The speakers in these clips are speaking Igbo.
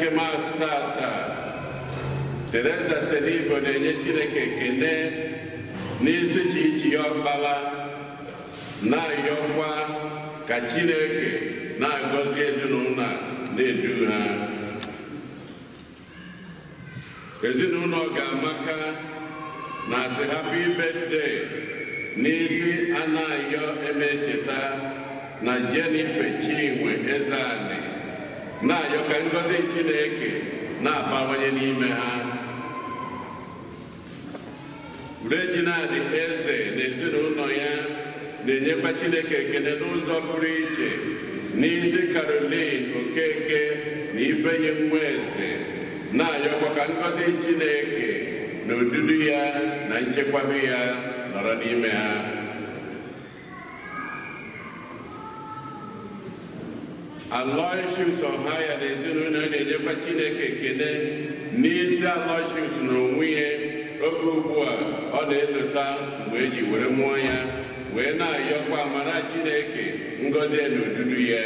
nke Mass tata, Teresa Senibo na-enye Chineke ekene n'isi Chichi Ọkpala, na-ayọkwa ka Chineke na-agọzi ezinụlọ a na-edu ha. Ezinụlọ ga-amaka na-asị happy birthday n'isi Anayo Emecheta na Jennifer Chinwe Ezeani, na-ayọ ka ngọzi Chineke na-abawanye n'ime ha. Reginald Eze na ezinụlọ ya na-enyekwa Chineke ekele n'ụzọ pụrụ iche n'isi Caroline Okeke na Ifenyi Nwaeze, na-ayọkwa ka ngọzi Chineke na odudu ya na nchekwaba ya nọrọ n'ime ha. Aloysius Ohaya na ezinụlọ na-enyekwa Chineke ekele n'isi Aloysius na onwe ya oge ugbu a ọ na-elota mgbe eji were mụọ ya, wee na-ayọkwa amara Chineke, ngọzi na odudu ya.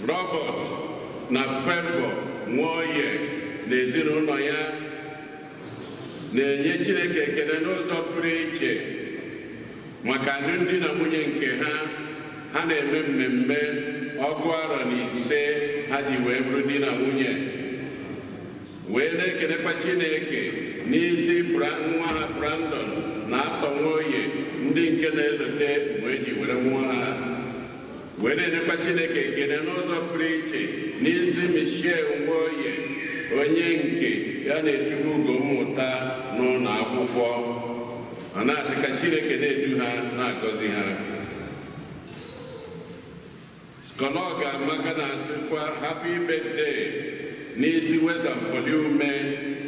Robert na Favour Nwoye na ezinụlọ ya na-enye Chineke ekele n'ụzọ pụrụ iche maka alụmdi na nwunye nke ha. Ha na-eme mmemme 95 ha ji wee bụrụ di na nwunye, wee na-ekelekwa Chineke n'isi nwa ha Brandon na Atọ Nwoye, ndị nke na-elote mgbe eji were nwa ha, wee na-enyekwa Chineke ekele n'ụzọ pụrụ iche n'isi Michelle Nwoye, onye nke ya na-etubu ugo mmụta n'ụlọ akwụkwọ. Ọ na-asị ka Chineke na-edu ha na-agọzi ha. Skọlọga Amaka na-asịkwa happy birthday n'isi Weza Mpoli Ume,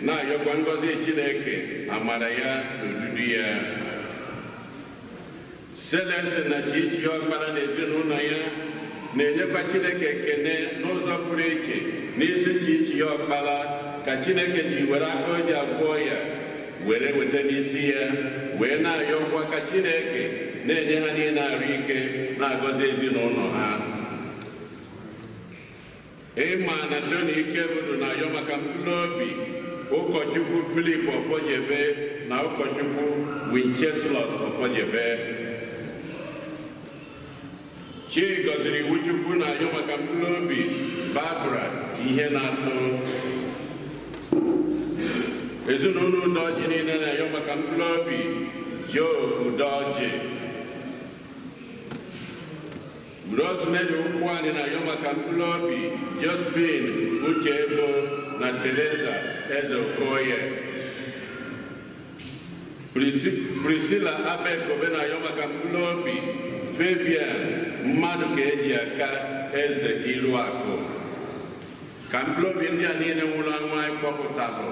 na-ayọkwa ngọzi Chineke, amara ya na odudu ya. Celeste na Chichi Ọkpara na ezinụlọ ya na-enyekwa Chineke ekele n'ụzọ pụrụ iche n'isi Chichi Ọkpara, ka Chineke ji were aka o ji agwọ ya were weta n'isi ya, wee na-ayọkwa ka Chineke na-enye ha niile arụ ike, na-agọzi ezinụlọ ha. Ịma na Tony Ikebudu na-ayọ maka mkpụrụ obi ụkọchukwu Philip Ọfọjebe na ụkọchukwu Wincheslos Ọfọjebe. Chi gọziri iwu Chukwu na-ayọ maka mkpụrụ obi Barbara ihe na-atụ. Ezinụlọ Udoji niile na-ayọ maka mkpụrụ obi Joe Udoji. Rosemary Ukwuani na-ayọ maka mkpụrụ obi Josephine Uchebo na Teresa Eze Okoye. Priscilla Abekobe na-ayọ maka mkpụrụ obi Fabian mmadụ ka eji aka Eze Iruakụ. Ka mkpụrụ obi ndị a niile nwụrụ anwụ anyị kpọpụtalụ,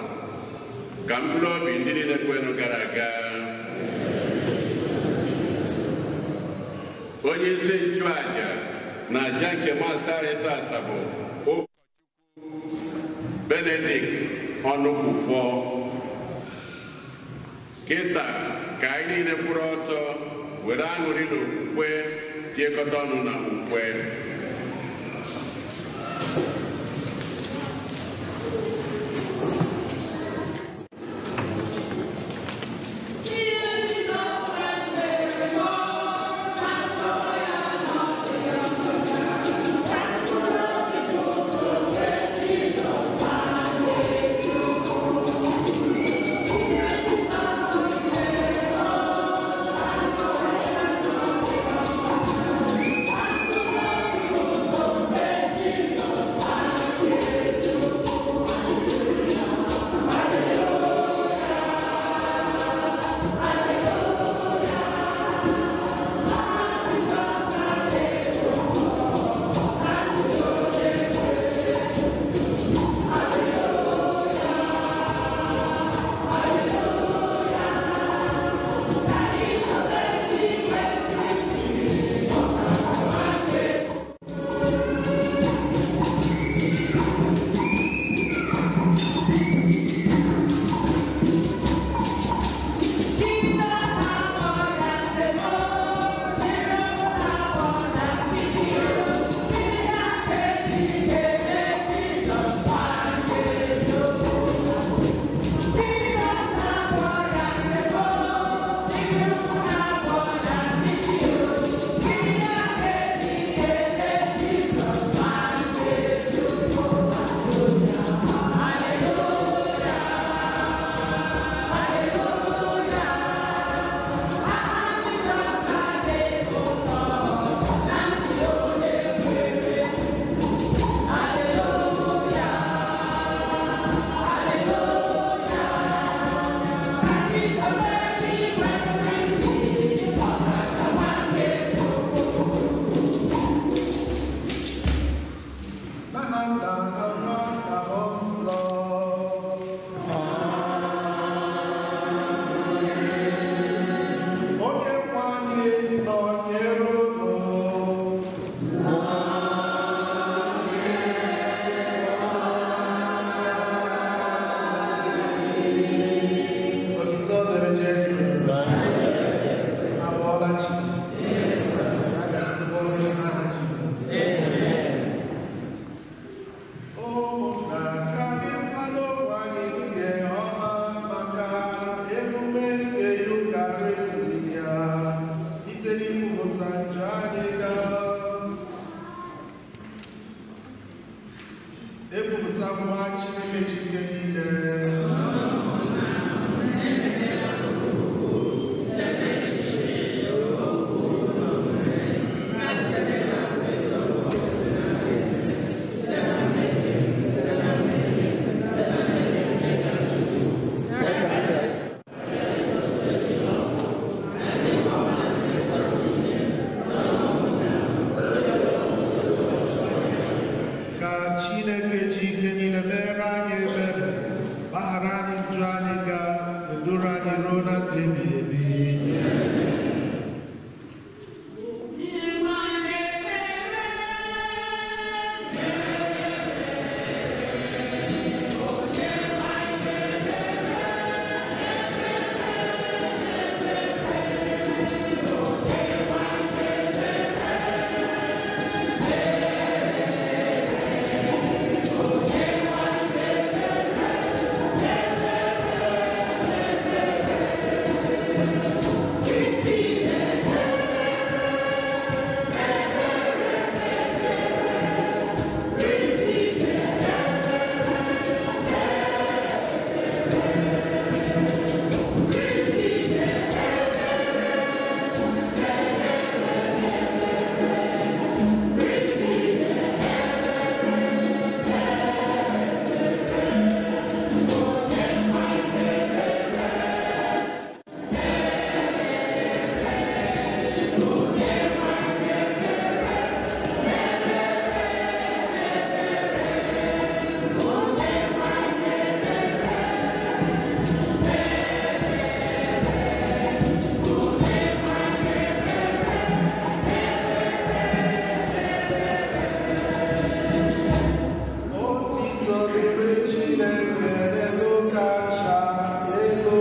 ka mkpụrụ obi ndị niile kwenụ gara aga. Onye isi nchụaja na aja nke Mass anyị tata bụ ụkọchukwu Benedict Ọnụkwufọ. Kịta ka anyị niile kwụrụ ọtọ were aṅụrị na okwukwe tiekọta ọnụ na ukwe. Thank you. Nwa Chineke ji ike niile. Ka Chineke ji ike niile mere anyị ebere, gbaghara anyị njọ anyị ga duru anyị ruo na ndụ ebighị ebi. Otito dịrị Chineke n'elu kachasị elu.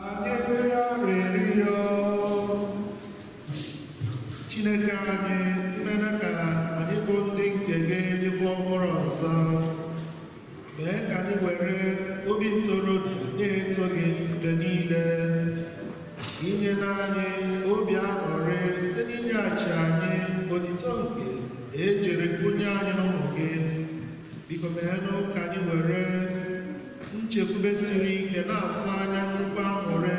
Anyị rịọ arịrịọ. Chineke anyị mere ka anyị bụ ndị nke gị dịkwa ọhụrụ ọzọ. Mee ka anyị were obi ntorobịa na-eto gị mgbe niile. Inye anyị obi aṅụrị site n'inyeghachi anyị otito nke ejiri kụnye anyị n'ụmụ gị. Biko meenụ ka anyị were nchekwube siri ike na-atụ anya nnukwu aṅụrị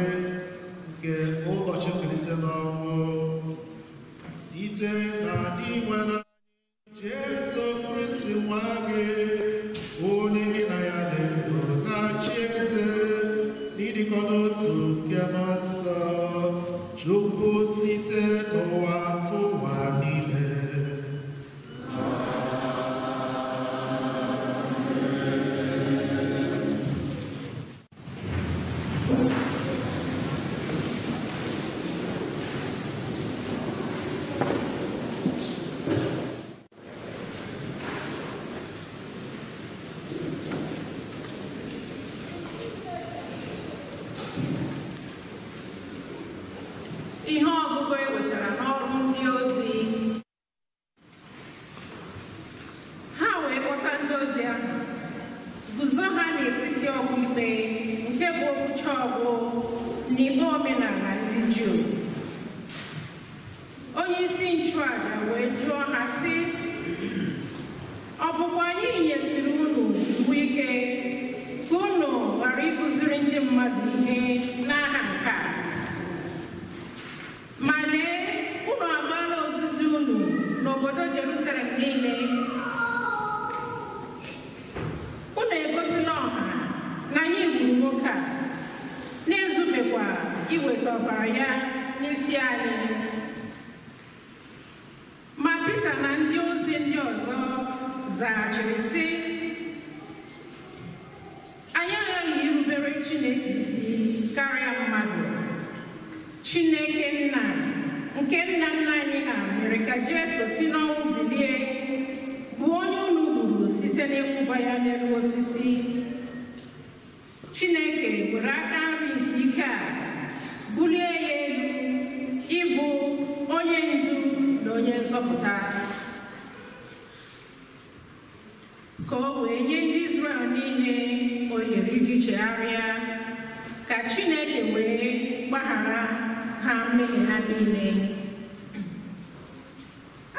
Ndị Ozi. Ha wee kpọta ndị ozi ahụ, guzo ha n'etiti ọgbụ ikpe nke bụ okwuchi ọgbụ n'ikpe omenala ndị Juu. Onye isi nchụaja wee jụọ ha sị, ọ bụkwa anyị nyesiri unu iwu ike ka unu ghara ịkụziri ndị mmadụ ihe n'aha nke a? Ma lee, unu agbaala ozizi unu n'obodo Jerusalem niile. Unu egosila ọha na anyị gburu nwoke a, na-ezubekwa iweta ọbara ya n'isi anyị. Ma Pita na ndị ozi ndị ọzọ zaghachiri sị, anyị aghaghị irubere Chineke isi karịa mmadụ. Chineke nna nke nna nna anyị ha mere ka Jesu si n'ọnwụ bilie, bụ onye unu gburu site n'ịkwụba ya n'elu osisi. Chineke were aka nri nke ike a bulie ya elu ịbụ onye ndu na onye nzọpụta, ka o wee nye ndị Izrel niile ohere iji chegharịa, ka Chineke wee gbaghara ha mmehie ha niile.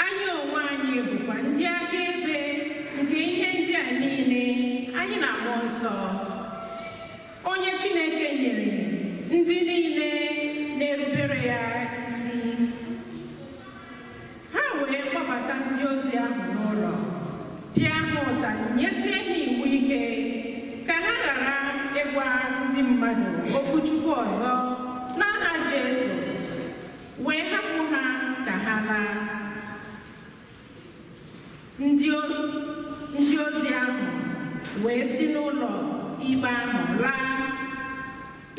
Anyị onwe anyị bụkwa ndị akaebe nke ihe ndị a niile, anyị na Mmụọ Nsọ, onye Chineke nyere ndị niile na-erubere ya isi. Ha wee kpọbata ndị ozi ahụ n'ụlọ, pịa ha ụtarị, nyesie ha iwu ike ka ha ghara ịgwa ndị mmadụ okwu Chukwu ọzọ n'aha Jesu, wee hapụ ha ka ha laa. Ndị ozi ahụ wee si n'ụlọ ikpe ahụ laa,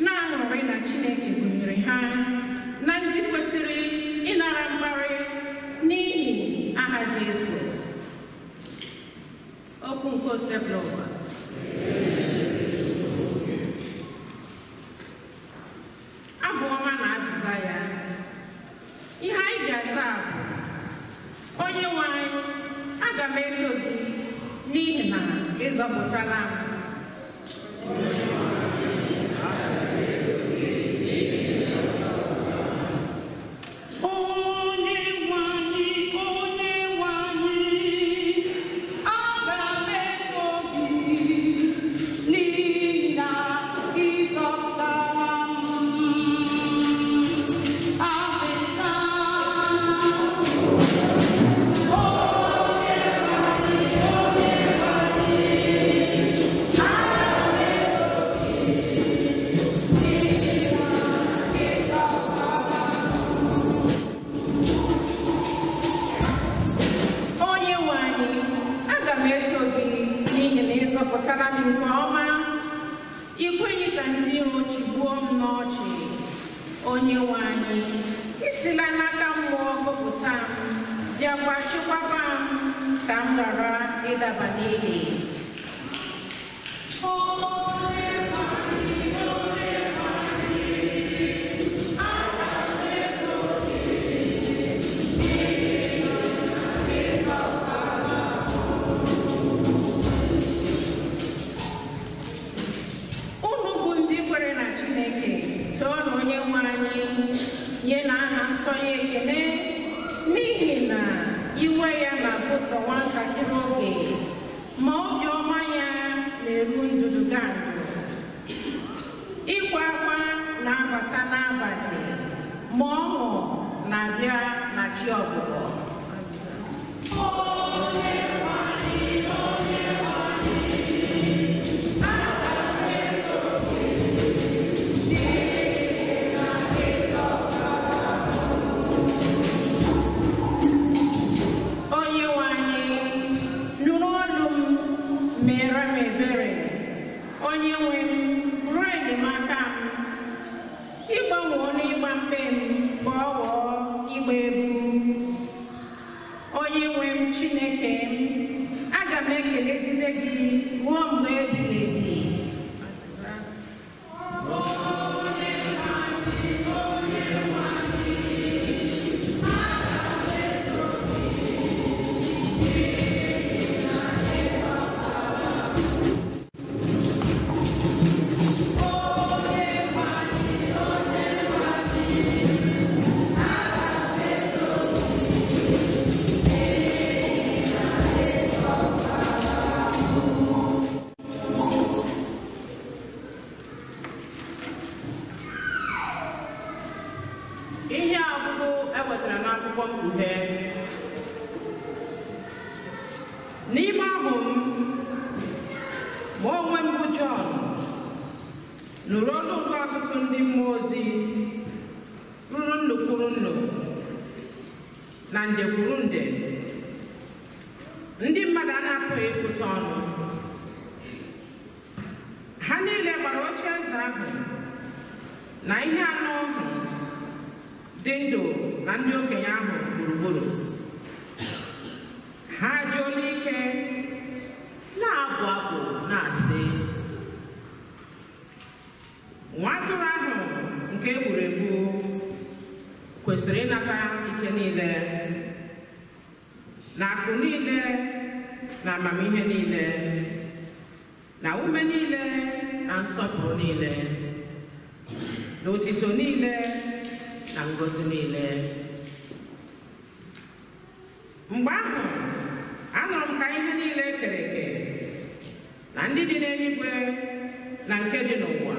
na-aṅụrị na Chineke gụnyere ha na ndị kwesịrị ịnara mkparị n'ihi aha Jesu. Okwu nke Osebụlụwa. Abụ ọma na azịza ya. Ihe anyị ga-aza bụ, Onye nwe anyị, aga m eto gị n'ihi na ị zọpụtala m. Onye nwe anyị, onye nwe anyị, aga m eto gị n'ihi na ị zọpụtala m. Azịza. Onye nwe anyị, onye nwe anyị, aga m eto gị n'ihi na ị zọpụtala m. Onye nwe anyị, aga m eto gị n'ihi na ị zọpụtara m nke ọma. Ị kweghị ka ndị iro chịgbuo m n'ọchị. Onye nwe anyị, ị sila n'aka mmụọ gụpụta m, bịakwa chịkwaba m ka m ghara ịdaba n'ili. Onye nwe anyị, onye nwe anyị, aga m eto gị n'ihi na ị zọpụtala m. Unu bụ ndị kwere na Chineke, toonu onye nwe anyị, nye na aha nsọ ya ekele, n'ihi na iwe ya na-abụsọ nwatakịrị oge, ma obiọma ya na-eru ndụdụgandụ. Ịkwa akwa na-abata n'abalị, ma ọṅụ na-abịa na chi ọbụbọ. Onye nwe anyị, onye nwe anyị, aga m eto gị n'ihi na ị zọpụtala m. Onye nwe anyị, nụrụ olu m, meere m ebere. Onye nwe m, bụrụ enyemaka m. Ịgbanwe ọnụ ịgba mkpe m ka ọ ghọọ ịgba egwu. Onye nwe m, Chineke m, aga m ekelegide gị ruo mgbe ebighị ebi. Onye nwe anyị, onye nwe anyị, aga Nụrụ olu nke ọtụtụ ndị mmụọ ozi ruru nnu kwuru nnu na nde kwuru nde, ndị mmadụ a na-apụghị ịgụta ọnụ. Ha niile gbara oche eze ahụ na ihe anọ ahụ dị ndụ na ndị okenye ahụ gburugburu. Ha ji olu ike na-abụ abụ na-asị, nwa atụrụ ahụ nke e gburu egbu kwesịrị ịnata ike niile na akụ niile na amamihe niile na ume niile na nsọpụrụ niile na otito niile na ngọzi niile. Mgbe ahụ anụrụ m ka ihe niile e kere eke na ndị dị n'eluigwe na nke dị n'ụwa,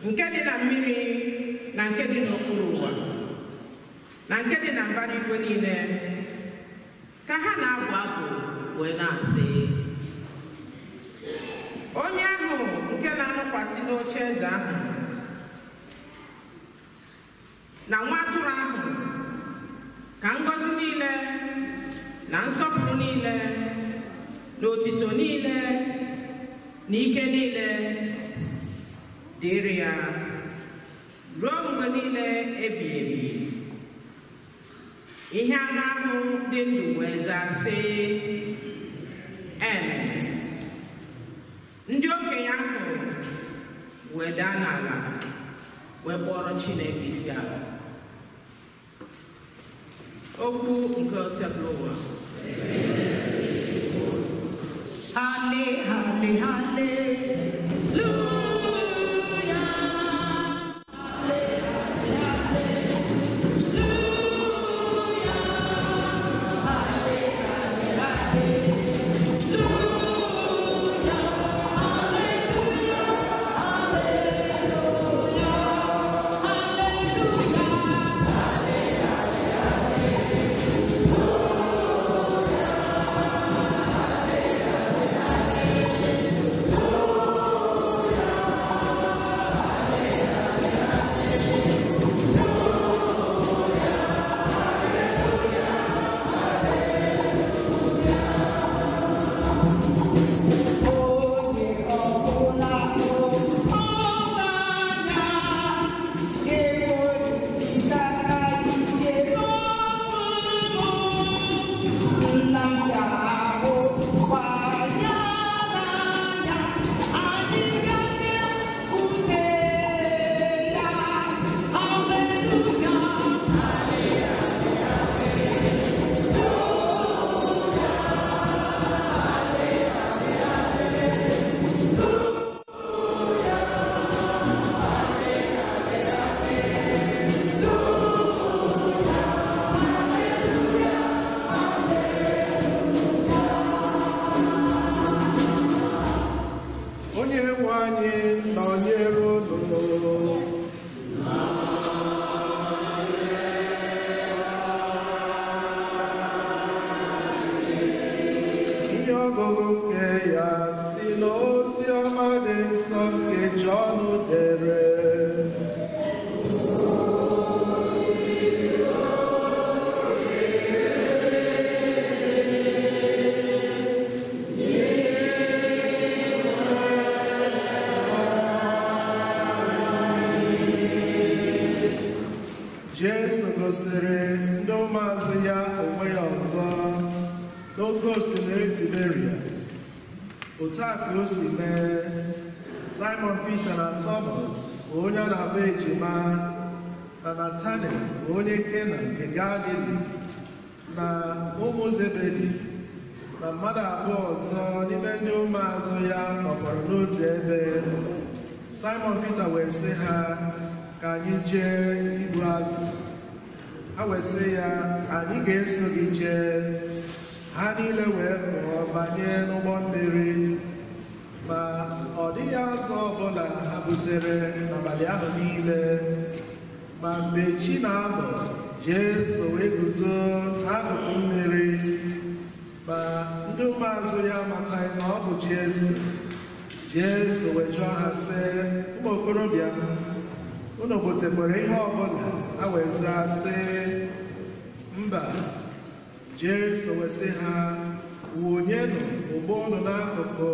nke dị na mmiri na nke dị n'okpuru ụwa, na nke dị na mbara igwe niile, ka ha na-abụ abụ wee na-asị, onye ahụ nke na-anọkwasị n'oche eze ahụ na nwa atụrụ ahụ ka ngọzi niile na nsọpụrụ niile na otito niile na ike niile dịrị ya ruo mgbe niile ebighị ebi. Ihe anụ ahụ dị ndụ wee zaa sị, Amen. Ndị okenye ahụ wee daa n'ala wee kpọrọ Chineke isi ala. Okwu nke Osebụlụwa. Halle, halle, hallelujah. Onye nwe anyị nọnyere unu. Ihe ọgụgụ nke ya si n'ozi ọma dị nsọ nke Jọn dere. Jesu gosiri ndị ụmụazụ ya onwe ya ọzọ n'oké osimiri Tiberias. Otu a ka o si mee, Simon Peter na Thomas, onye a na-abụ ejima, na Natanel, onye Kena nke Galili, na ụmụ Zebedi, na mmadụ abụọ ọzọ n'ime ndị ụmụazụ ya nọkọrọ n'otu ebe. Simon Peter wee sị ha, ka anyị jee igbu azụ. Ha wee sị ya, anyị ga-eso gị jee. Ha niile wee pụọ banye n'ụgbọ mmiri, ma ọ dịghị azụ ọbụla ha butere n'abalị ahụ niile. Ma mgbe chi na-abọ, Jesu wee guzo n'akụkụ mmiri, ma ndị ụmụazụ ya amataghị na ọ bụ Jesu. Jesu wee jụọ ha sị, ụmụ okorobịa m, unu butekwara ihe ọbụla? Ha wee zaa sị, mba. Jesu wee sị ha, wụnyenụ ụgbọ unu n'akụkụ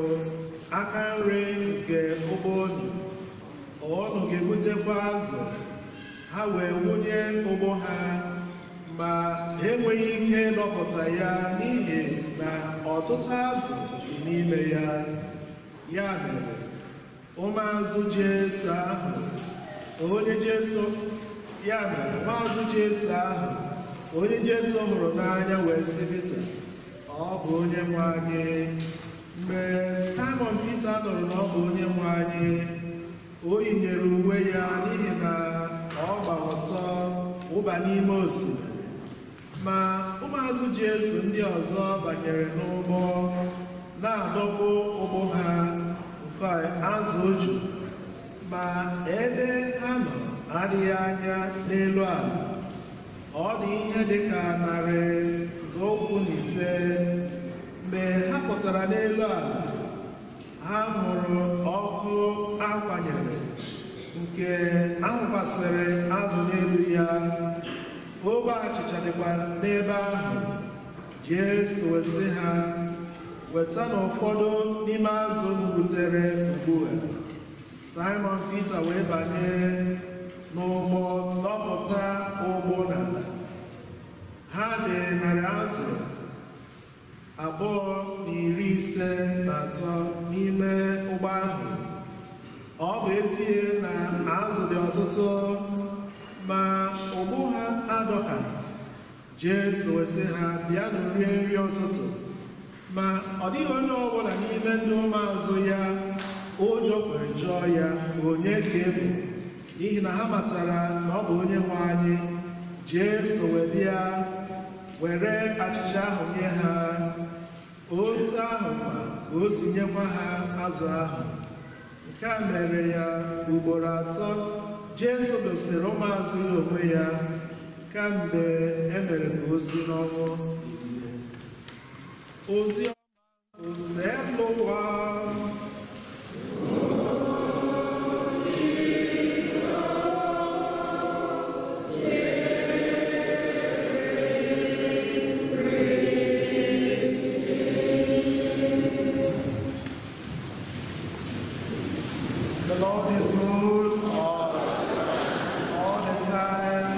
aka nri nke ụgbọ unu, unu ga-egbutekwa azụ. Ha wee wụnye ụgbọ ha, ma ha enweghị ike ịdọpụta ya n'ihi na ọtụtụ azụ dị n'ime ya. Ya mere, ụmụazụ Jesu ahụ, onye Jesu, ya mere, ụmụazụ Jesu ahụ, onye Jesu hụrụ n'anya wee sị Pita, ọ bụ onye nwe anyị. Mgbe Simon Pita nụrụ na ọ bụ onye nwe anyị, o yinyere uwe ya n'ihi na ọ gba ọtọ wụba n'ime osimiri. Ma ụmụazụ Jesu ndị ọzọ banyere n'ụgbọ na-adọkpụ ụgbọ ha nke azụ juru, ma ebe ha nọ adịghị anya n'elu ala. Ọ dị ihe dị ka 500. Mgbe ha pụtara n'elu ala, ha hụrụ ọkụ akwanyere nke ahụkwasịrị azụ n'elu ya. Ogbe achịcha dịkwa n'ebe ahụ. Jesu wee sị ha, wetanụ ụfọdụ n'ime azụ unu gbutere ugbu a. Simon Pita wee banye n'ụgbọ dọpụta ụgbụ n'ala. Ha dị 253 n'ime ụgbọ ahụ. Ọ bụ ezie na azụ dị ọtụtụ, ma ụgbụ ha adọkaghị. Jesu wee sị ha, bịanụ rie nri ụtụtụ. Ma ọ dịghị onye ọbụla n'ime ndị ụmụazụ ya ụjọ kwere jụọ ya, onye ka ị bụ? N'ihi na ha matara na ọ bụ onye nwe anyị. Jesu wee bịa were achịcha ahụ nye ha, otu ahụ kwa ka o si nyekwa ha azụ ahụ. Nke a mere ya ugboro atọ. Jesu gosiri ụmụazụ ya onwe ya kamgbe e mere ka o si n'ọnwụ bilie. Ozi ọma Osebụlụwa. The Lord is good all the time.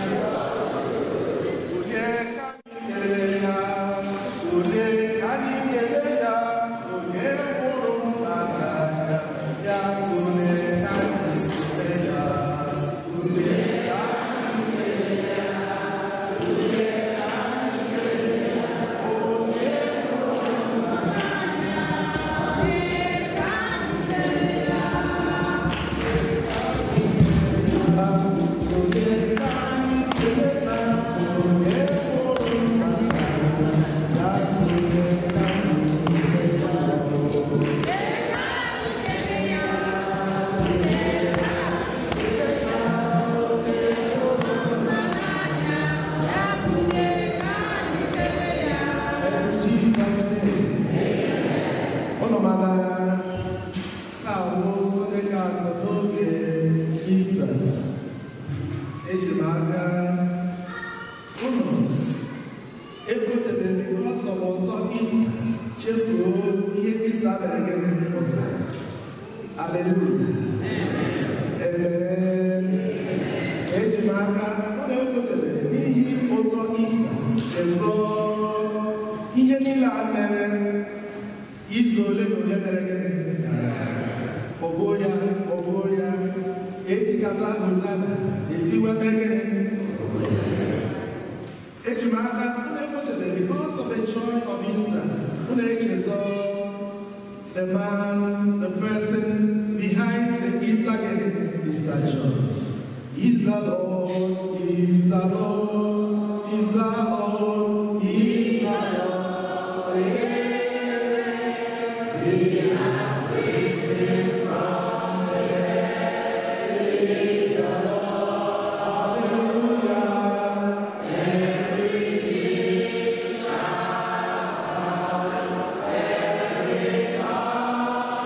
Onye ka anyị kele ya, onye ka anyị kele ya, onye hụrụ n'anya ya, onye ka anyị kele ya, onye ka anyị kele ya, onye ka anyị kele ya, onye hụrụ n'anya, onye ka anyị kele ya. Ụnụ mana taa bụ Sọnde ka atọ n'oge Ista. Eji m aka ụnụ ebutebe because of ụtọ Ista chefuo ihe Ista mere gịnị pụtara. Hallelujah. Amen. Eji m aka ụnụ ebutebe n'ihi ụtọ Ista chezọọ ihe niile a mere izu ole na ole mere gịnị gara. Ọgbuo ya, ọgbuo ya, etikata Hosanna, etiwe gịnị. Eji m aka unu ekwetara because of the joy of Easter, unu echezọ the man, the person behind the Easter gịnị, Easter joy. Is the Lord, is the Lord, is the Lord, is the Lord. He has risen from the dead. Is the Lord. Hallelujah. Every knee shall bow, every tongue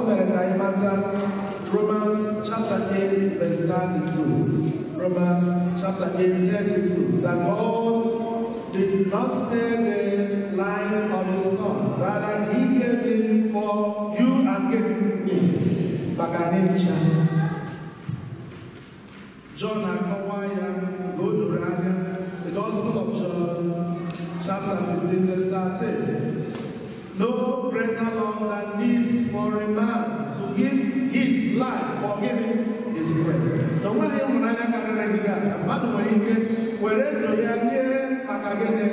mere ka anyị mata Romans chapter 8 verse 32. Romans chapter 8 32, that God did not spare the life of his son, rather he gave him for you and gave me. Maka anyị ncha. John akọwa ya ka o doro anya. The Gospel of John chapter 15 verse 13. No greater love than this for a man to give his life for giving his friend. Na onweghị ịhụnanya karịrị nke a na mmadụ nwere ike were ndụ ya nye maka gịnị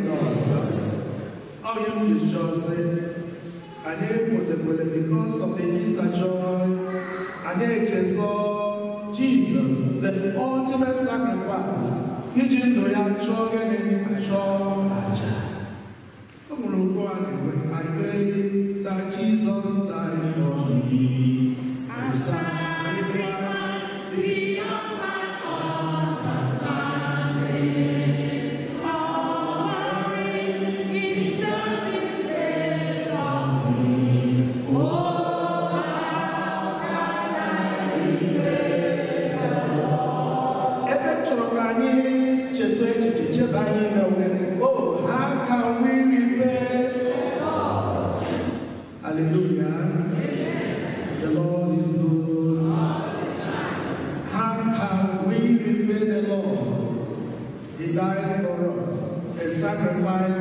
nọ. Ọ ihe m ji jụọ sị, anyị ekwotekwele because of the Easter joy, anyị echezọ Jesus, the ultimate sacrifice, iji ndụ ya chụọ gịnị chụọ aja. O nwere okwu a na-enwe, I believe that Jesus died for me. A sacrifice beyond my understanding. Offering himself in place of me. Oh, how can I repay the Lord? Ebe m chọrọ ka anyị chetụ echiche cheba anyị ime nwere, oh, how can we repay the Lord? Hallelujah. The Lord is good. How can we repay the Lord? He died for us, a sacrifice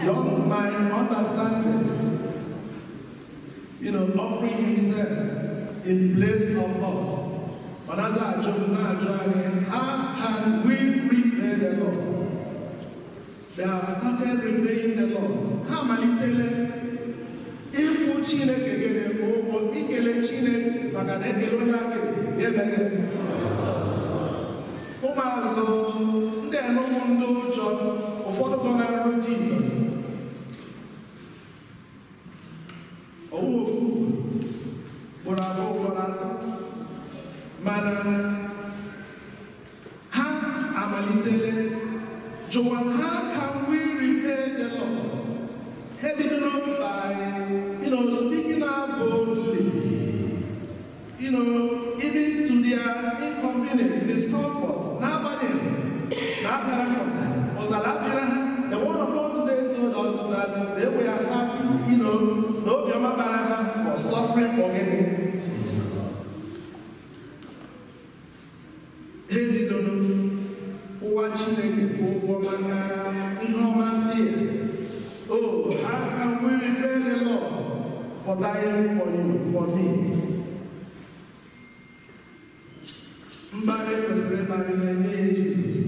beyond my understanding. You know, offering himself in place of us. But as I how can we repay the Lord? They have started repaying the Lord. Ha malitele ịkwụ Chineke gịnị ụgwọ, ikele Chineke maka na ekele onye akịrị ya emeghe. Ụmụazụ ndị enugwu ndị ụjọ ụfọdụ gọnarịrị Jizọs. Ọwụ ofu ugboro abụọ ugboro atọ, mana ha amalitele jụwa, how can we repay the Lord? Ha bidoro by, you know, speaking out boldly, you know, even to their inconvenience, discomfort. N'agbanyeghị na abịara ha ụtarị, ụtarị abịara ha. The word of God today told us that they were happy, you know, na obiọma bara ha for suffering for gịnị? Jesus. Ha ebidoro ụwa Chineke kwụ ụgwọ maka ihe ọma ndị a. Oh, how can we repay the Lord for dying for you, for me? Mbarị kwesịrị ịbarị na-enye ya Jizọs.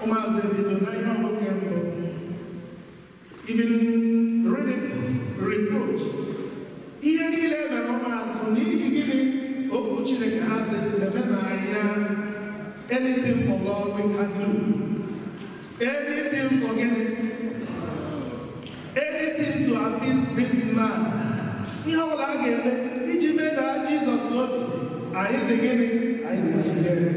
Ụmụazụ ebido na ihe ọgụgụ mbụ, even ridicule, reproach. Ihe niile mere ụmụazụ n'ihi gịnị? Okwu Chineke ha sị, lebe n'anya, anything for God we can do. Anything for gịnị? Anything to appease this man. Ihe ọbụla a ga-eme iji mee na Jizọs obi, anyị dị gịnị? Anyị dị njikere.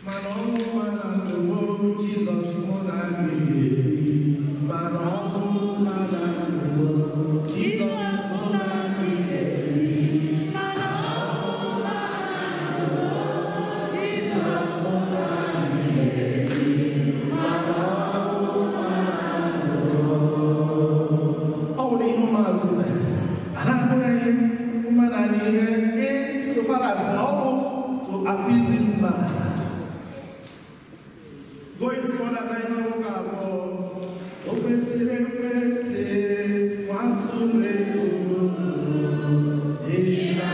Mana ọnwụ mana ndụmọ Jizọs mụ na gị ga-ebi. Mana ọnwụ mana ndụmọ Jizọs mụ na gị ga-ebi. Mana ọnwụ mana ndụmọ Jizọs mụ na gị ga-ebi. Mana ọnwụ mana ndụmọ. Ọ nwere ihe ụmụazụ mere. A na-ahụ ya ihe mmadụ anyị ihe insofar as na ọ bụ to appease this man. Going further na ihe ọgụgụ abụọ, o kwesịrị ekwesị nwatụrụ ego ịna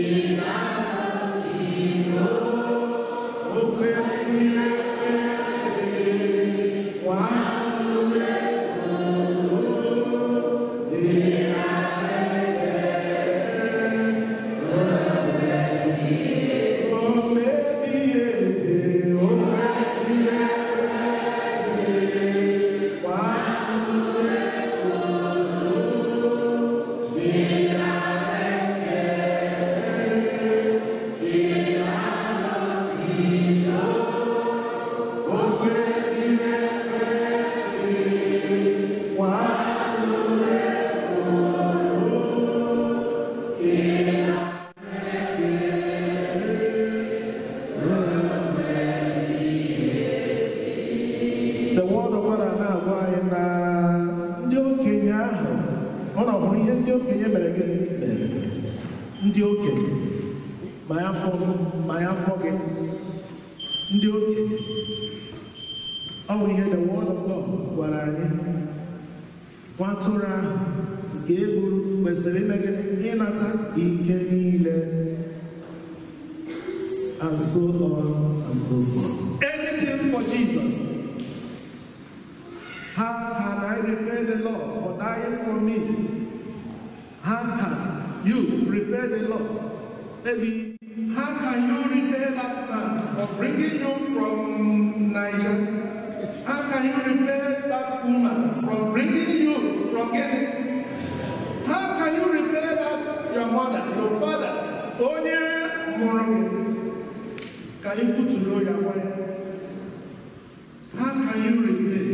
ịna o kwesịrị ekwesị nwatụrụ ego ịna o mebi ebe o kwesịrị ekwesị nwatụrụ ihe ndị okenye mere gịnị mere. Ndị okenye, ma ya fọ m, ma ya fọ gị, ndị okenye. Ọ bụ ihe the word of God gwara anyị. Nwa atụrụ ahụ nke e gburu kwesịrị ime gịnị? Ịnata ike niile. And so on and so forth. Anything for Jesus. How can I repay the Lord for dying for me? How can you repay the Lord? Maybe, how can you repay that man for bringing you from Niger? How can you repay that woman from bringing you from Guinea? How can you repay that your mother, your father? Onye mụrụ gị. Ka anyị kwuturu ya gwa ya. How can you repay?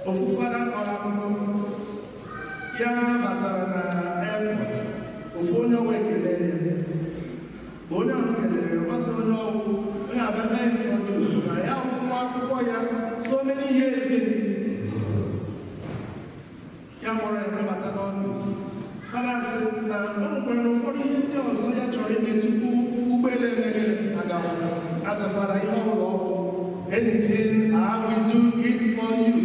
Ofu fada kọrọ akụkọ ya batara na airport, ofu onye ọnwa ekele ya. Onye ahụ kelere ya, gbasa onye ọwụ, onye abịa mee introduce na ya nwa akwụkwọ ya so many years gịnị. Ya mụrụ ya nabata n'ọfịs. Fada sị na o nwekwara ụfọdụ ihe ndị ọzọ ya chọrọ ime tupu ụgbọelu emeghere agawa. Azafara ihe ọbụla ọ bụ, anything I will do it for you.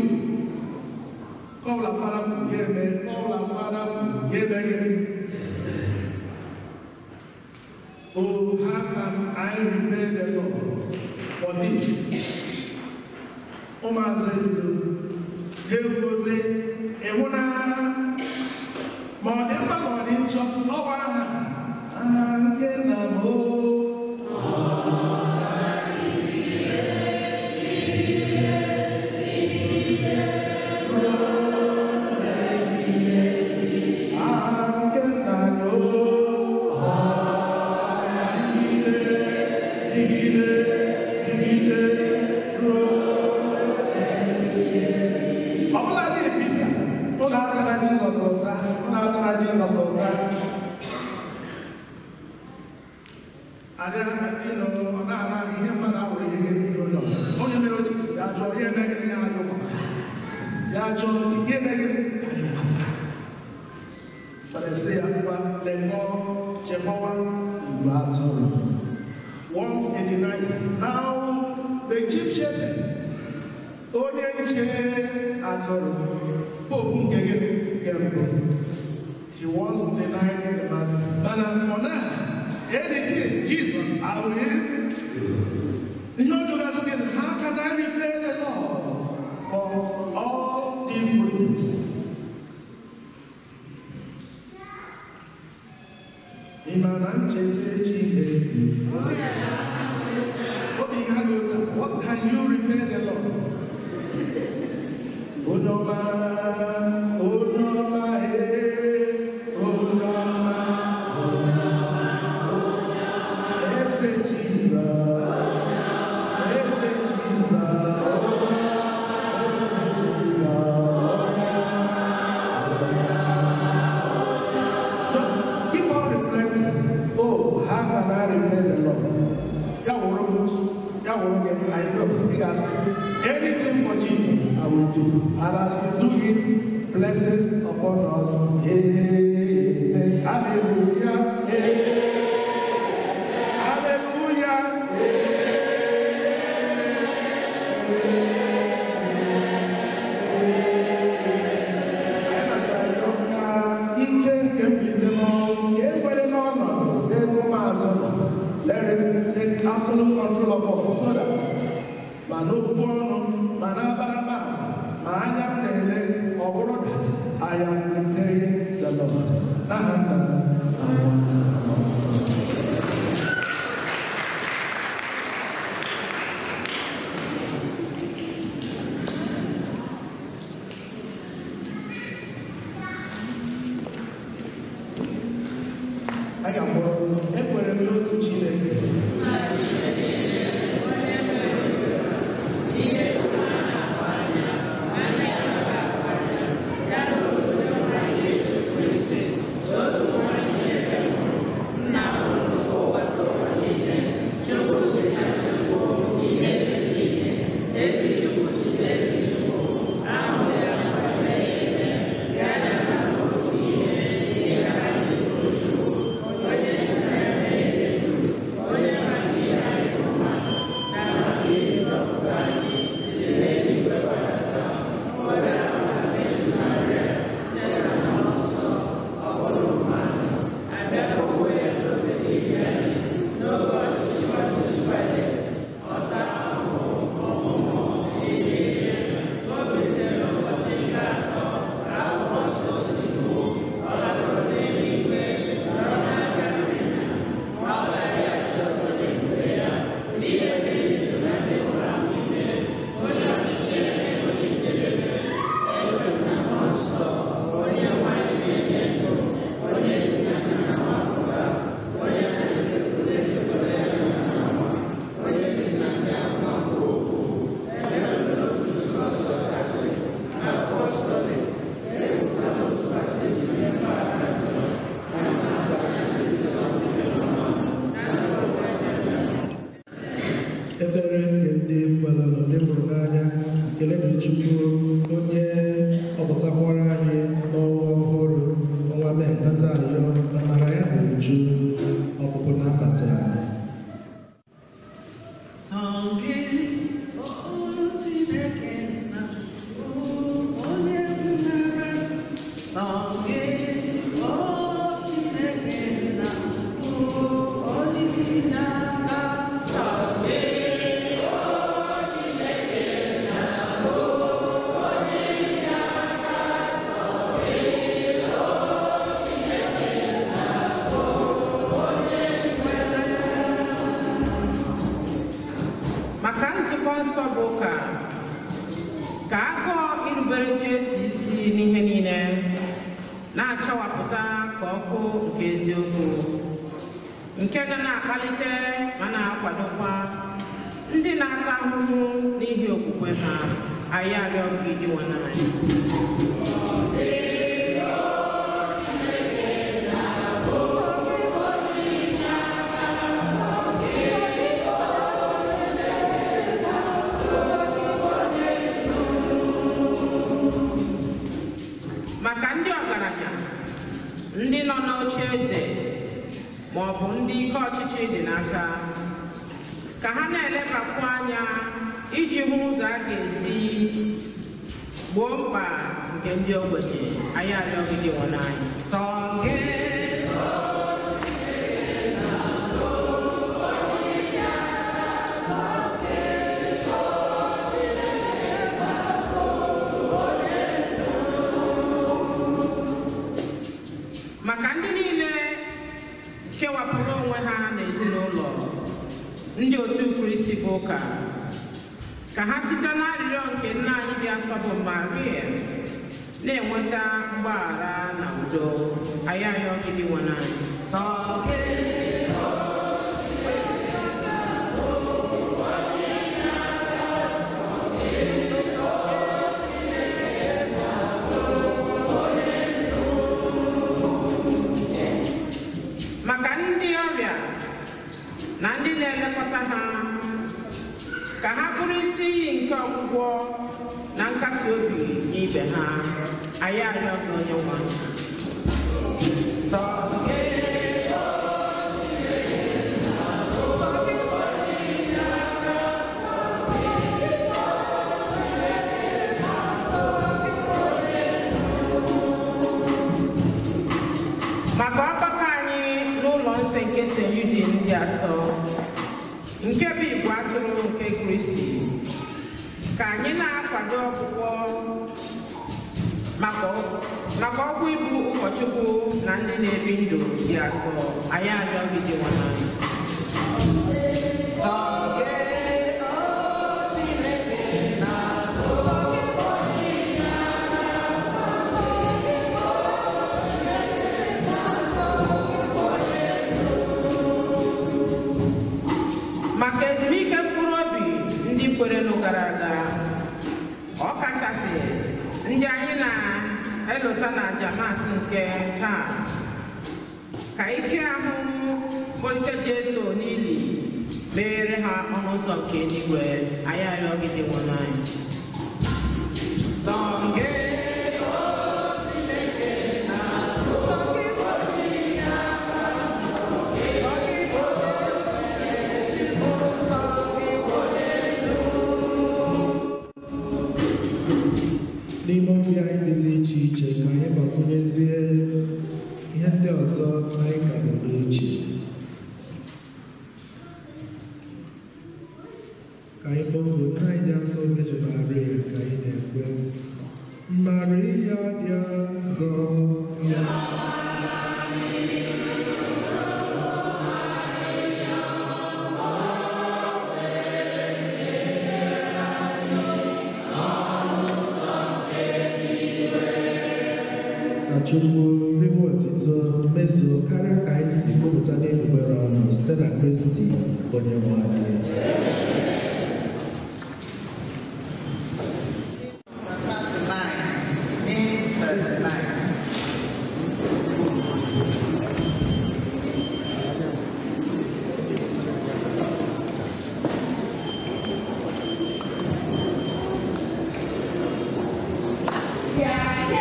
Kọbụla fada kwuru ya eme, kọbụla fada kwuru ya eme gịnị. Oh, how can I repay the Lord for this? Ụmụazụ ebido, ha ekwuozi, ịhụ na ma ọ dị mma ma ọ dị njọ, ọ gwara ha, aha nke nna m o. Aha nke nna m o. Dịgide, dịgide, ruo ọ bụla dị Pita, ọ na-atara Jizọs ụta, ọ na-atara Jizọs ụta. Adị ịnọ ọ na-ara ihe mmadụ awụrụ ihe gị ihe onye ọzọ. Onye mere o ji ya jụọ, ya eme gịnị ya ajụ gbasa. Ya jụọ, ihe eme gịnị ya ajụ gbasa. Mana esi ya ngwa lekọọ, chekwawa igwe atụrụ. Once a denier, now the chief shepherd, onye nche atụrụ, popu nke gịnị nke mbụ. He once denied the master. But for now, anything, Jesus, I will. Ihe ọ jụrụ azụ gịnị, how can I repay the Lord for all these goodness? Ị ma na ncheta Chineke? Obi ha dị ụta, what can you repay the Lord? Onye ọma, onye ọma, ee, onye ọma, onye ọma, Eze Jizọs, Eze Jizọs, Eze Jizọs. Just keep on reflecting. Oh, how can I repay the Lord? Ya wụrụ m, ya wụrụ gị, I know. Ị ga-asị, anything for Jesus, I will do. And as we do it, blessings upon us. Amen. Hallelujah. Amen. Hallelujah. Anyị na-asị ka ike nke mbilite n'ọnwụ ka e were n'ọnọdụ n'ebe ụmụazụ nọ. Let it take absolute control of us so that ma n'okwu ọnụ ma n'akparamagwa ma anya m na-ele ọ bụrụ that I am repaying the Lord. N'aha Nna na Nwa na Mmụọ Nsọ. A ga-akpọrọ ekwere m n'otu Chineke. na-achawapụta ka ọkụ nke eziokwu, nke ga na-akpalite ma na-akwadokwa ndị na-ata ahụhụ n'ihi okwukwe ha. Anyị arịọ gị, Dinwenụ anyị. Maka ndị ọgaranya, ndị nọ n'oche eze ma ọ bụ ndị ike ọchịchị dị n'aka, ka ha na-elebakwu anya iji hụ ụzọ a ga-esi gboo mkpa nke ndị ogbenye. Anyị arịọ gị, Dinwenụ anyị. Maka ndị niile kewapụrụ onwe ha n'ezinụlọ ndị otu Kristi bụ ụka, ka ha site n'arịrịọ nke nna anyị dị asọ bụ Maria na-enweta mgbaghara na udo. Anyị arịọ gị, Dinwenụ anyị. Maka ndị ọrịa na ndị na-elekọta ha, ka ha bụrụ isi iyi nke ọgwụgwọ na nkasi obi nye ibe ha. Anyị arịọ gị, onye nwe anyị. Maka ọgbakọ anyị n'ụlọ nsọ nke St. Eugene dị asọ, nke bụ igwe atụrụ nke Kristi, ka anyị na-akwado ọgwụgwọ maka ọkwa ibu ụkọchukwu na ndị na-ebi ndụ dị asọ. Anyị arịọ gị, Dinwenụ anyị. Maka ezumike mkpụrụ obi ndị kwerenụ gara aga, ọ kachasị ndị anyị na-elota na Jamas nke taa, ka ike ahụ mkpọlite Jesu n'ili meghere ha ọnụ ụzọ nke eluigwe. Anyị arịọ gị, Dinwenụ anyị. N'ime obi anyị dịzi iche iche, ka anyị gbakwunyezie ihe ndị ọzọ anyị ka bụ n'uche. Ka anyị kpọkuo nna anyị dị asọ Virgin Maria ka anyị na-ekwe. Maria dị asọ. Ka Chukwu riwe otito mezuo karịa ka anyị si kwupụta n'egbugbere ọnụ site na Kristi onye nwe anyị. Number 39, in 39. Yeah.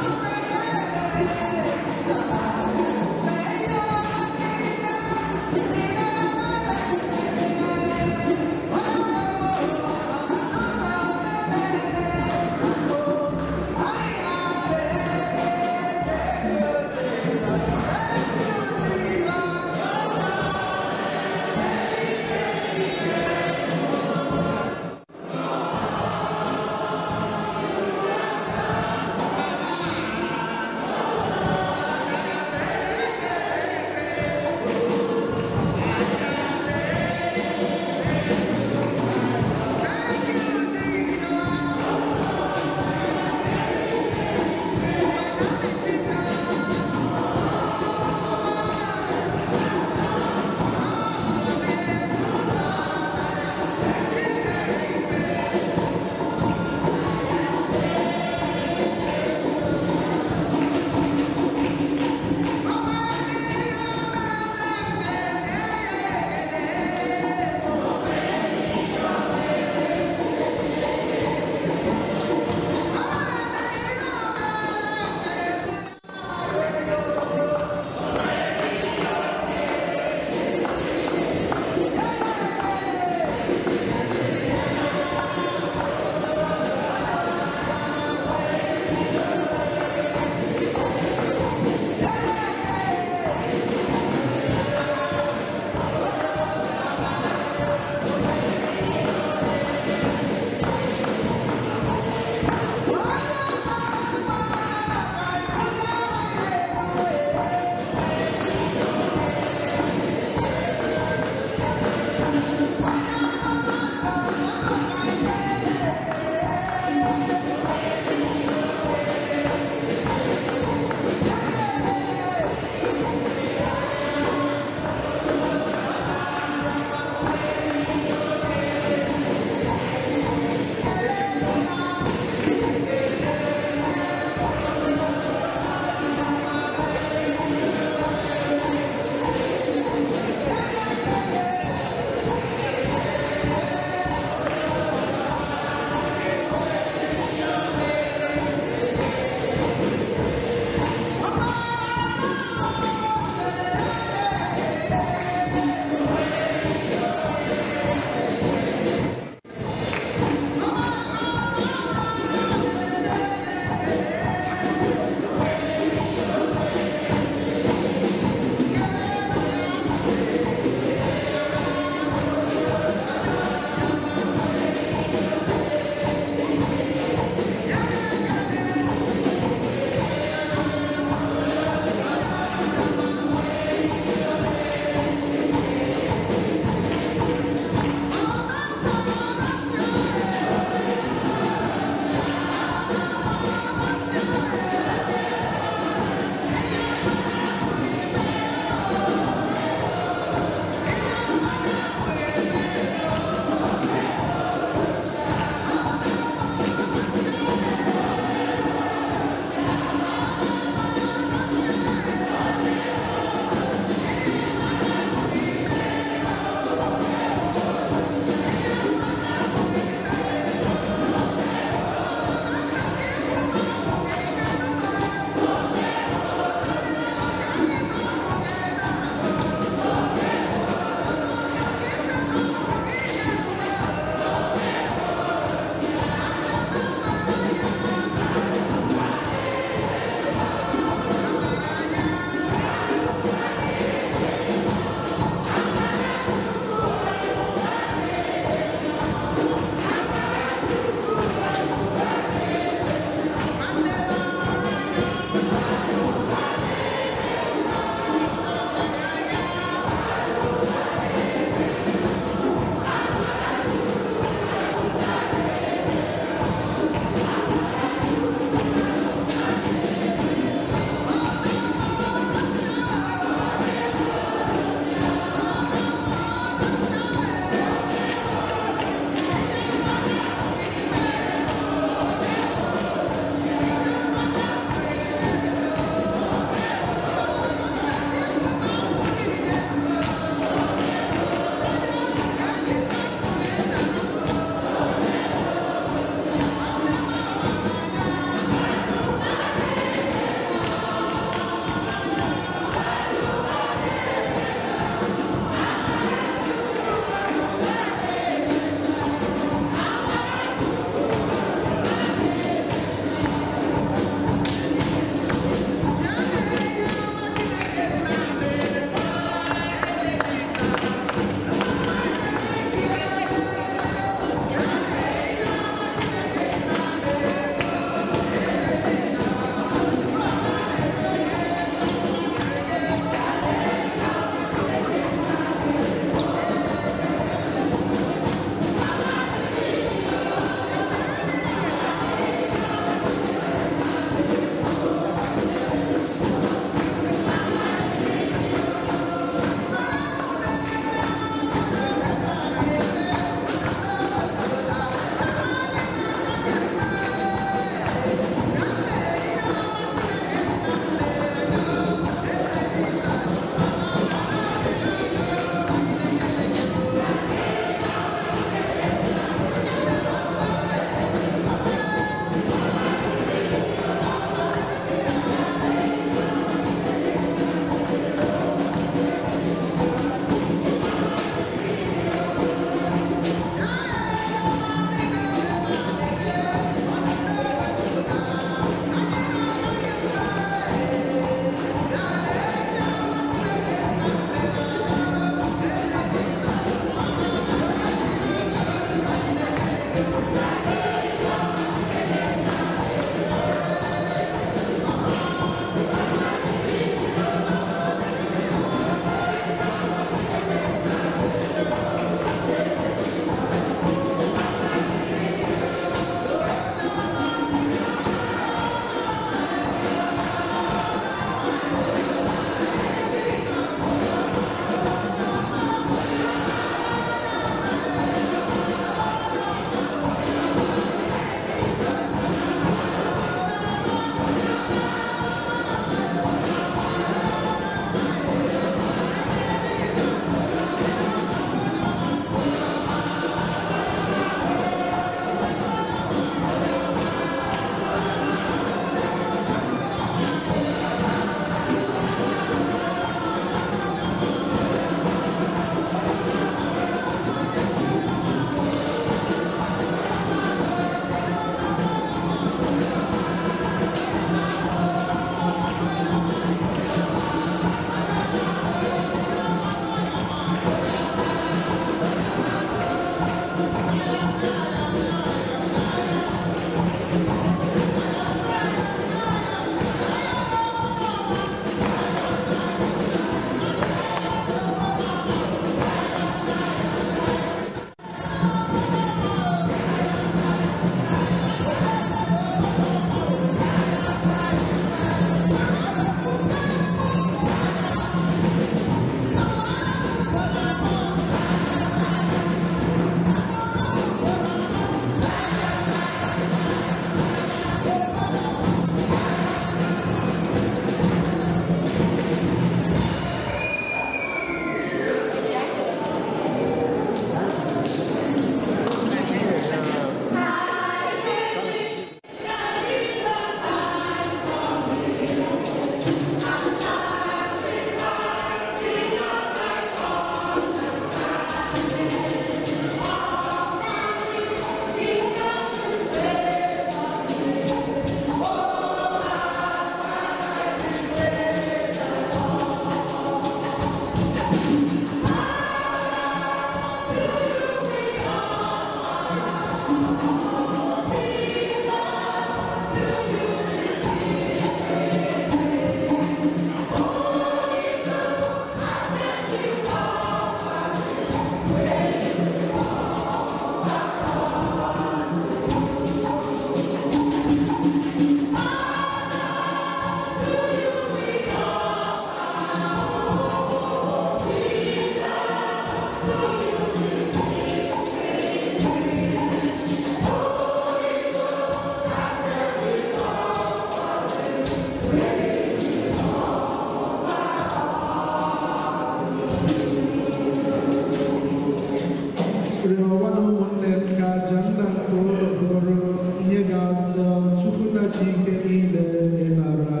Rịọwa na ụmụnne m ka aja nna nke ụlọ bụrụ ihe ga-asọ Chukwu nna chi ike niile ịnara.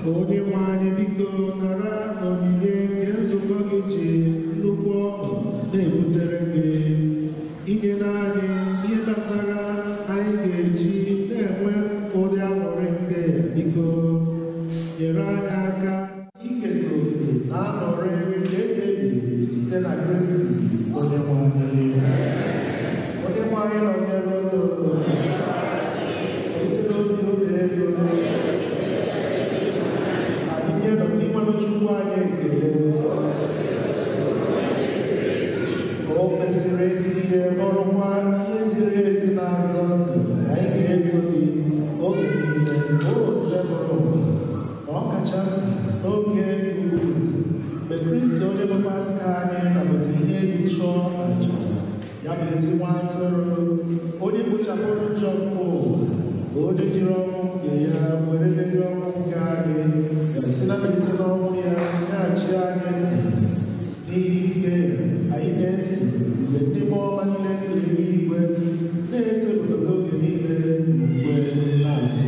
Onye nwe anyị, biko nara onyinye nke nzukọ gị ji nnukwu ọṅụ na-ebutere gị, inye anyị ihe kpatara anyị ga-eji na-enwe ụdị aṅụrị nke ya. Biko nyere anyị aka iketa oke na aṅụrị nke ebighị site na Kristi onye nwe anyị. Onye nwe anyị nọnyere unu. Site n'obi unu elu. Anyị nye nọ Chukwu anyị ekele. O mesịrị ezi ihe, bụrụkwa ihe ziri ezi na-azọ ndụ, anyị ga-eto gị oge niile, o sebụrụ ụwa, ma ọ kacha n'oge ugbu a, mgbe Kristi onye bụ Paska anyị nabụzi ihe eji chụọ àjà, ya bụ ezi nwa atụrụ, onye kpochapụrụ njọ nke ụwa, onye jiri ọnwụ nke ya were merie ọnwụ nke anyị, ga-esi na mmalite n'ọnwụ ya nyeghachi anyị ndụ. N'ihi ike ya, anyị na-eso igwe ndị mmụọ ọma niile nke eluigwe na-eto ebube oge niile mgbe na-asị.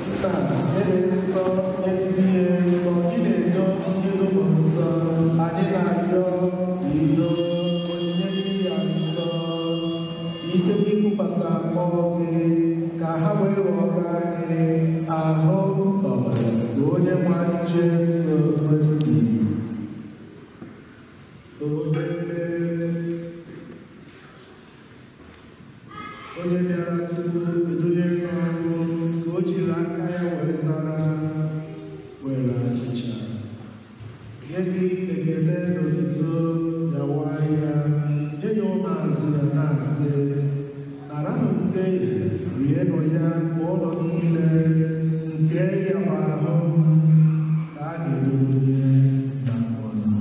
Nna, ebe nsọ, ezi ihe nsọ, ị na-edo ihe dum nsọ, anyị na-arịọ ido onyinye ndị ya nsọ, site n'ikwukwasị mmụọ gị, ka ha wee ghọrọ anyị ahụ na ọbara nke onye nwe anyị Jesu Kristi. Onye onye bịara tupu edonye n'ọrụ ka o jiri aka ya were nara were achịcha nye gị ekele n'otuto, nyawa ya, nye ya ụmụazụ ya na-asị, naranụ nke ya, rienụ ya, ka ụlọ niile nke ya bụ ahụ ka a ga-erunye na ọnụ.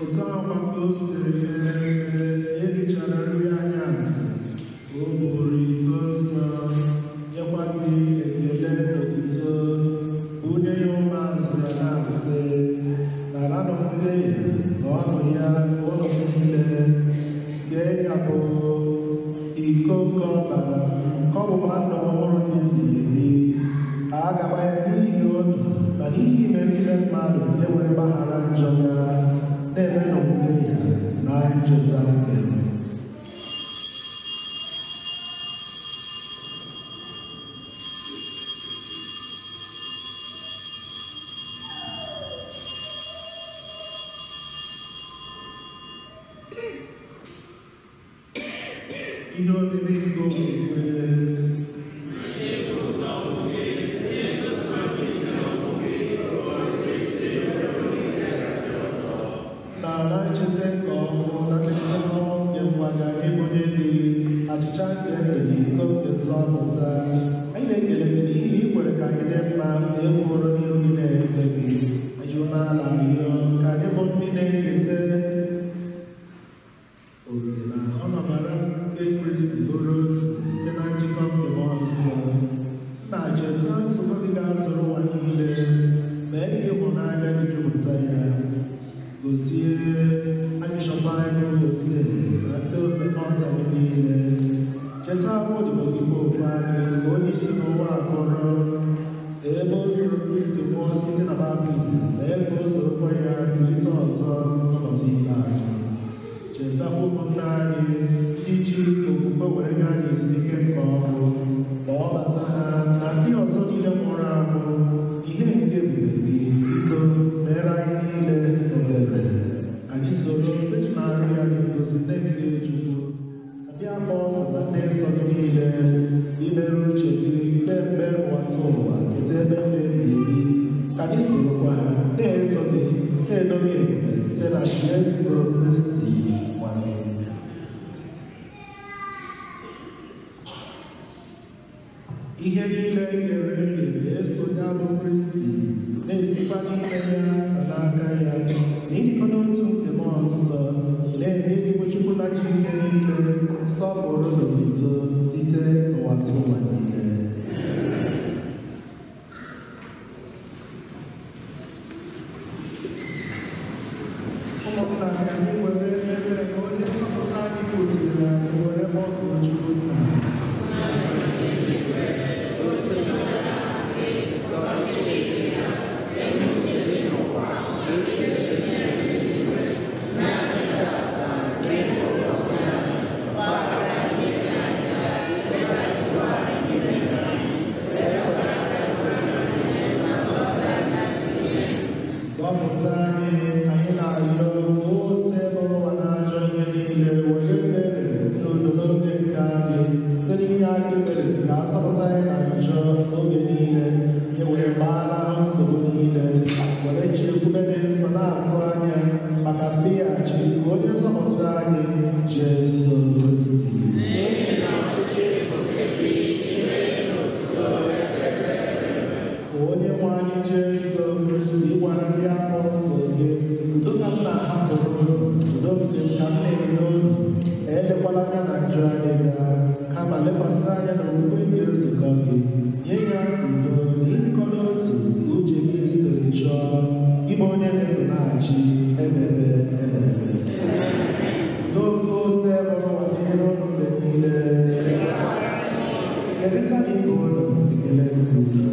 Otu ahụ ka o siri mee, erichara nri anyasị, o buru iko nsọ, nyekwa gị ekele n'otuto, bunye ya ụmụazụ ya na-asị, naranụ nke ya, ṅụọnụ ya, ụlọ niile, nke ya bụ iko nke ọbara nke ọgbụgba ndụ ọhụrụ dị ebighị ebi. A ga-agba ya n'ihi unu na n'ihi imerime mmadụ nke were gbaghara njọ ya, na-emenụ nke ya na ncheta nke. Ihe omimi nke okwukwe. Na ncheta nke ọhụrụ na mmetụta n'ọnwụ nke nwa gị, anyị bụ onye dị achịcha nke ndụ na iko nke nzọpụta, anyị na-ekele gị n'ihi na ị kwere ka anyị dị mma na ekwuru n'iru gị na-efe gị. Anyị umeala arịọ ka anyị bụ ndị na-eketa oke na ọnọbara nke Kristi bụrụ otu site na njikọ nke Mmụọ Nsọ. Nna, cheta nzukọ gị ga-azụrụ ụwa niile, mee ka ịhụnanya gị jupụta ya. Gozie Archbishọp anyị Ose na ndị ofe ọta gị niile. Cheta odibo gị Popu anyị, onye isi n'ụwa akpọrọ, ebe o soro Kristi nwụọ site na baptizim, mee ka o sorokwa ya kulite ọzọ n'ụbọchị ikpeazụ. Chetakwa ụmụnne anyị ndị ji okwukwe were gaa n'ezumike nke ọnwụ, anyị sorokwa ha na-eto gị na-edobe ebube site na Jesu Kristi nwa gị. Ihe niile e kere eke na-eso ya bụ Kristi, na-esikwa n'ime ya na n'aka ya, n'ịdịkọ n'otu nke Mmụọ Nsọ, na-enye gị bụ Chukwu na chi ihe niile nsọpụrụ na otuto site n'ụwa tụwa niile. Ụmụnna, ka anyị were ebere ka onye nzọpụta anyị kụziri anyị were kpọkuo Chukwu nna. Zọpụta anyị, anyị na-arịọ ka o sebụrụ ụwa n'ajọ ihe niile were ebere n'udo n'oge nke anyị site n'inye aka ebere ka a zọpụta anyị na njọ oge niile, e were gbaara nsogbu niile, were chekwube dị nsọ na-atụ anya maka mbịaghachi nke onye nzọpụta anyị Jesu Kristi. Onye nwe anyị Jesu Kristi gwara ndị apọstụl gị, udo ka m na-ahapụrụ unu, udo nke m ka m na-enye unu, elekwala anya na njọ anyị gaa, kama lekwasị anya na okwukwe nke nzukọ gị, nye ya udo na ịdịkọ n'otu uche gị siri chọọ, ịbụ onye na-edu na-achị emebe emebe. Udo nke ose bụrụ ụwa dịrị unu mgbe niile. Kerịta na ibe unu ekele nke udo.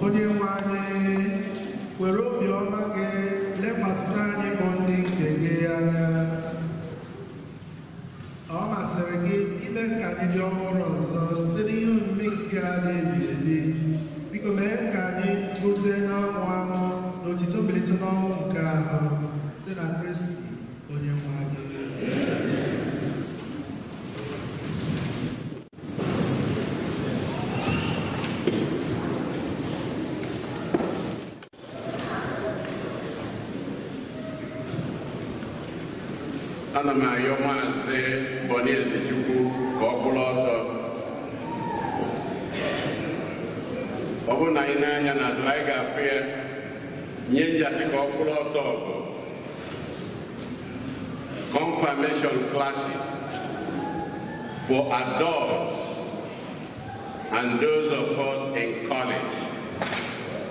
Onye nwe anyị, were obiọma gị lekwasị anyị bụ ndị nke gị anya. Ọ masịrị gị ime ka anyị dị ọhụrụ ọzọ site n'ihe omume nke a na-ebi ebi. Biko mee ka anyị rute n'anwụ anwụ na otito mbilite n'ọnwụ nke ahụ site na Kristi onye nwe anyị. Ana m ayọ Maazị Boni Ezechukwu ka ọ kwụrụ ọtọ. Ọ bụrụ na anyị na-anya n'azụ, anyị ga-afụ ya. Nye njasị ka ọ kwụrụ ọtọ bụ confirmation classes for adults and those of us in college.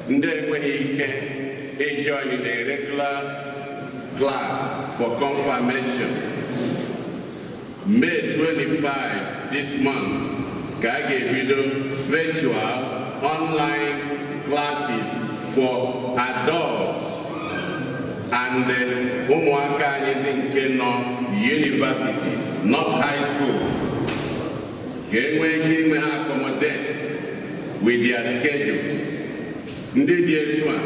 Ndị enweghị ike ijoin the regular class for confirmation. May 25 this month, ka a ga-ebido virtual online classes for adults and ụmụaka anyị ndị nke nọ university, not high school, ga-enwe ike inwe ha accommodate with their schedules. Ndị dị etu a,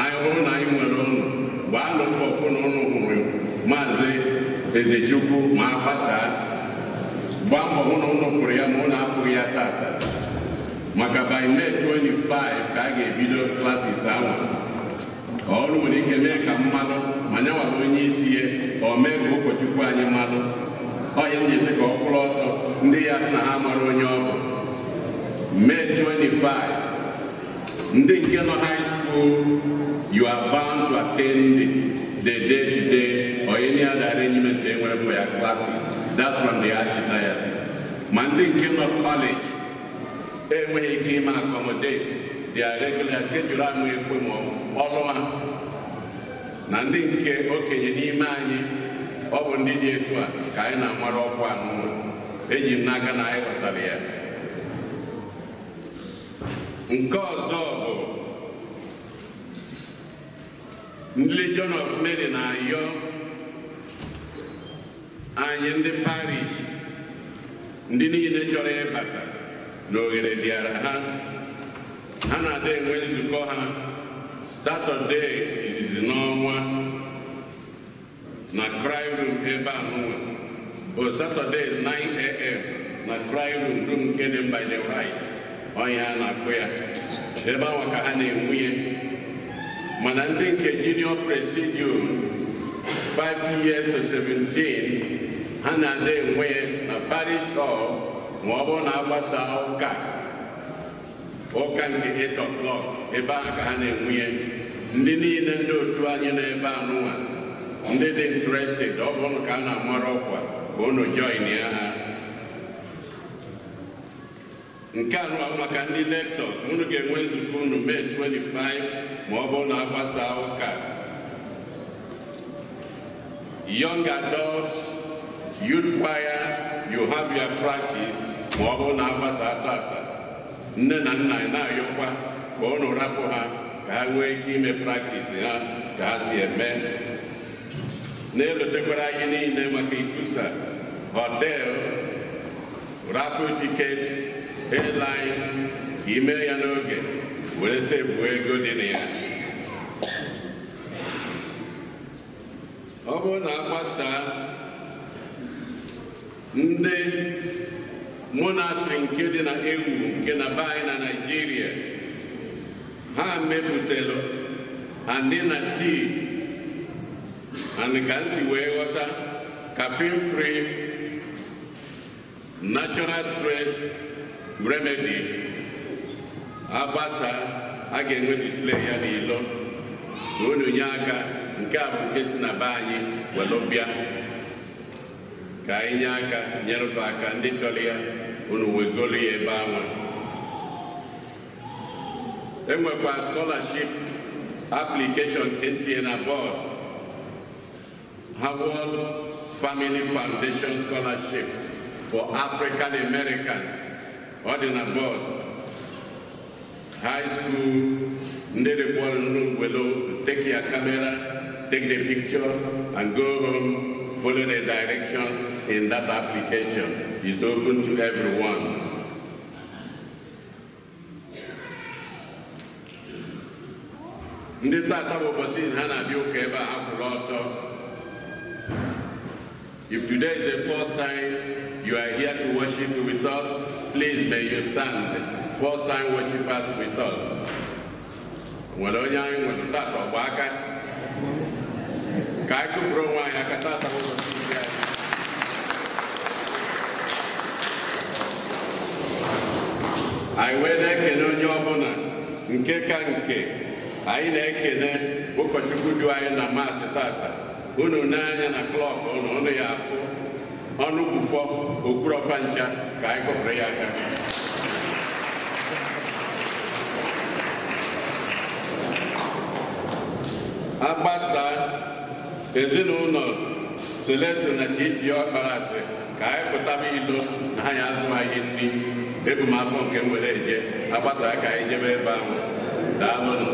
anyị bụrụ na anyị nwere ụnụ, gbaanụ mbọ fụ na ụnụ hụrụ Maazị Ezechukwu ma a gbasaa. Gbaa mbọ hụ na ụnụ fụrụ ya ma ụnụ afụghị ya tata, maka by May 25 ka a ga-ebido classes ahụ. Ọrụ nwere ike mee ka mmadụ ma nyanwa bụ onye isi ya, ọ mee ka ụkọchukwu anyị mmadụ onye m ji sị ka ọ kwụrụ ọtọ. Ndị ya sị na ha mara onye ọ bụ. May 25, ndị nke nọ high school, you are bound to attend the day-to-day or any other arrangement e nwere for your classes. That's from the archdiocese. Ma ndị nke nọ college enweghị ike ime accommodate their regular schedule, amụ ekwe ma ọlụ ha, na ndị nke okenye n'ime anyị, ọ bụ ndị dị etu a ka anyị na-amara ọkwa anụnụ. Eji m n'aka na anyị ghọtara ya. Nke ọzọ bụ ndị Legion of Mary na-ayọ anyị ndị parish, ndị niile chọrọ ịbata na oghere dịara ha. Ha na-ada enwe nzukọ ha Satọde izizi n'ọnwa. Na cry room ebe a nụnwa. O Saturdays 9 a.m. na cry room, room nke dị by the right. Onye a na-akpọ ya. Ebe ahụ ka ha na-enwunye. Mana ndị nke junior presidium 5 years to 17 ha na-ada enwe na parish hall ma ọ bụrụ na agbasa ụka ụka nke 8 o'clock ebe ahụ ka ha na-enwunye. Ndị niile ndị otu anyị nọ ebe a nụnwa ndị dị interested ọ bụrụ ka a na-amara ọkwa ka unu join ya ha. Nke a nụwa maka ndị lectors unu ga-enwe nzukọ unu May 25 ma ọ bụrụ na agbasa ụka. Young adults, youth choir, you have your practice ma ọ bụrụ na agbasa tata. Nne na nna na-ayọkwa ka unu rapụ ha ka ha nwee ike ime practice ha ka ha si eme. Na-elotekwara anyị niile maka ikusa hotel, raffle tickets, airline, ka ime ya n'oge were sebuo ego dị na ya. Ọ bụrụ na agbasaa ndị monastery nke dị na ewu nke na be anyị na Naịjirịa ha mepụtara andị na tii and ka m si wee ghọta caffeine free natural stress remedy agbasa a ga-enwe display ya n'ilo ka unu nye aka. Nke a bụ nke si na be anyị welu bịa ka anyị nye aka nyerefe aka ndị chọrọ ya unu wegolu ya ebe anwa. Enwekwa scholarship application ntinye na board Howard Family Foundation Scholarships for African Americans ọ dị na board. High school ndị dịkwara n'ugwelo take your camera, take the picture and go home, follow the directions in that application. It's open to everyone. Ndị tata bụ ụbọchị ha na-abịa ụka ebe a ha kwụrụ ọtọ. If today is the first time you are here to worship with us, please may you stand. First time worshipers with us. Nwere onye anyị nwere tata ọgba aka ka anyị kụpụrụ onwe anyị aka tata bụ ụbọchị ndị anyị. Anyị wee na-ekene onye ọbụla nke ka nke anyị na-ekene ụkọchukwu du anyị na maasị tata. Unu n'anya na klọk unu unu ya afụ ọnụ kwufọ okpuru ọfa ncha ka anyị kụpụrụ ya aka. Agbasa ezinụlọ Celeste na Chichi ọkpara asị ka anyị pụtaba ilo na ha ya azụ anyị nri ebu m afọ nke m were eje agbasa ka anyị jebe ebe ahụ. Daalụnụ.